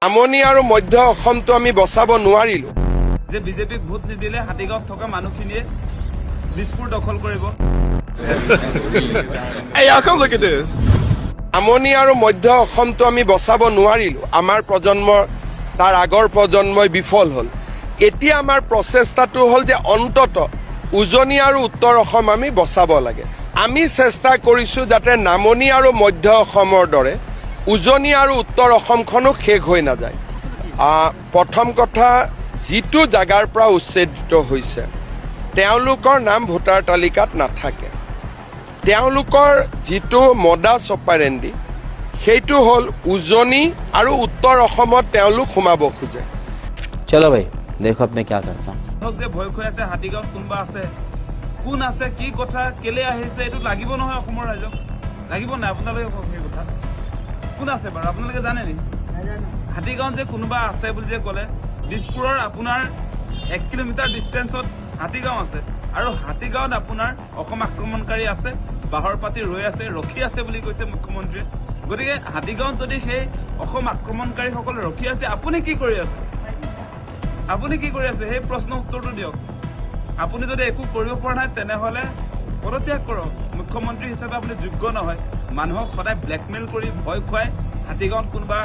নামনি আৰু মধ্য অসমটো আমি বচাব নোৱাৰিলো। যে বিজেপিক ভোট নিদিলে হাতীগাঁৱত থকা মানুহখিনিয়ে দিছপুৰ দখল কৰিব। Hey, y'all, come look at this. নামনি আৰু মধ্য অসমটো আমি বচাব নোৱাৰিলো। আমাৰ প্ৰজন্মৰ, তাৰ আগৰ প্ৰজন্মই বিফল হ'ল। এতিয়া আমাৰ প্ৰচেষ্টাটো হ'ল যে অন্তত উজনি আৰু উত্তৰ অসম আমি বচাব লাগে। আমি চেষ্টা কৰিছোঁ যাতে নামনি আৰু মধ্য অসমৰ দৰে উজনি আৰু উত্তৰ অসমখনো শেষ হৈ নাযায়। প্ৰথম কথা, যিটো জাগাৰ পৰা উচ্ছেদিত হৈছে, তেওঁলোকৰ নাম ভোটাৰ তালিকাত নাথাকে। তেওঁলোকৰ যিটো মডাছ অপাৰেণ্ডি, সেইটো হ'ল উজনি আৰু উত্তৰ অসমত তেওঁলোক সোমাব খোজে। चलो भाई, देखो अब मैं क्या करता हूँ। মানুহক যে ভয় খুৱাই আছে, হাতীগাঁৱত কোনোবা আছে, কোন আছে, কি কথা, কেলে আহিছে, এইটো লাগিব নহয় অসমৰ ৰাইজক, লাগিব নাই? আপোনালোকে কওক সেই কথা। কোন আছে বাৰু, আপোনালোকে জানে নেকি? হাতীগাঁৱত যে কোনোবা আছে বুলি যে ক'লে, দিছপুৰৰ আপোনাৰ 1 কিলোমিটাৰ ডিষ্টেঞ্চত হাতীগাঁও আছে আৰু হাতীগাঁৱত আপোনাৰ অসম আক্ৰমণকাৰী আছে, বাহৰ পাতি ৰৈ আছে, ৰখি আছে বুলি কৈছে মুখ্যমন্ত্ৰীয়ে। গতিকে হাতীগাঁৱত যদি সেই অসম আক্ৰমণকাৰীসকল ৰখি আছে, আপুনি কি কৰি আছে? আপুনি কি কৰি আছে, সেই প্ৰশ্নৰ উত্তৰটো দিয়ক। আপুনি যদি একো কৰিব পৰা নাই, তেনেহ'লে পদত্যাগ কৰক। মুখ্যমন্ত্ৰী হিচাপে আপুনি যোগ্য নহয়। মানুহক সদায় ব্লেকমেইল কৰি, ভয় খুৱাই, হাতীগাঁৱত কোনোবা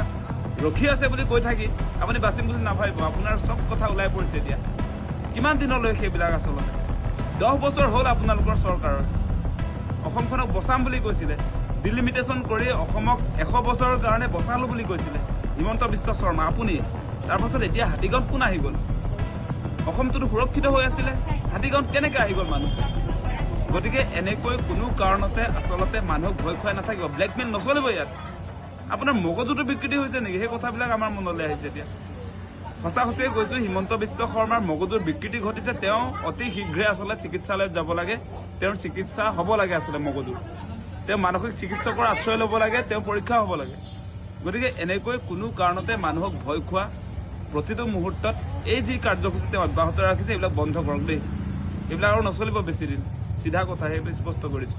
ৰখি আছে বুলি কৈ থাকি আপুনি বাচিম বুলি নাভাবিব। আপোনাৰ চব কথা ওলাই পৰিছে এতিয়া। কিমান দিনলৈ সেইবিলাক? আচলতে 10 বছৰ হ'ল আপোনালোকৰ চৰকাৰৰ। অসমখনক বচাম বুলি কৈছিলে, ডিলিমিটেশ্যন কৰি অসমক 100 বছৰৰ কাৰণে বচালো বুলি কৈছিলে হিমন্ত বিশ্ব শৰ্মা আপুনি। তাৰপাছত এতিয়া হাতীগাঁৱত কোন আহি গ'ল? অসমটোতো সুৰক্ষিত হৈ আছিলে, হাতীগাঁৱত কেনেকৈ আহি গ'ল মানুহ? গতিকে এনেকৈ কোনো কাৰণতে আচলতে মানুহক ভয় খুৱাই নাথাকিব। ব্লেকমেইল নচলিব ইয়াত। আপোনাৰ মগজুটো বিকৃতি হৈছে নেকি, সেই কথাবিলাক আমাৰ মনলৈ আহিছে এতিয়া। সঁচা সঁচিয়ে কৈছো, হিমন্ত বিশ্ব শৰ্মাৰ মগজুৰ বিকৃতি ঘটিছে। তেওঁ অতি শীঘ্ৰে আচলতে চিকিৎসালয়ত যাব লাগে। তেওঁৰ চিকিৎসা হ'ব লাগে আচলতে মগজুৰ। তেওঁ মানসিক চিকিৎসকৰ আশ্ৰয় ল'ব লাগে, তেওঁ পৰীক্ষা হ'ব লাগে। গতিকে এনেকৈ কোনো কাৰণতে মানুহক ভয় খোৱা প্ৰতিটো মুহূৰ্তত এই যি কাৰ্যসূচী তেওঁ অব্যাহত ৰাখিছে, এইবিলাক বন্ধ কৰক দেই। এইবিলাক আৰু নচলিব বেছিদিন। চিধা কথা, সেই স্পষ্ট কৰিছো।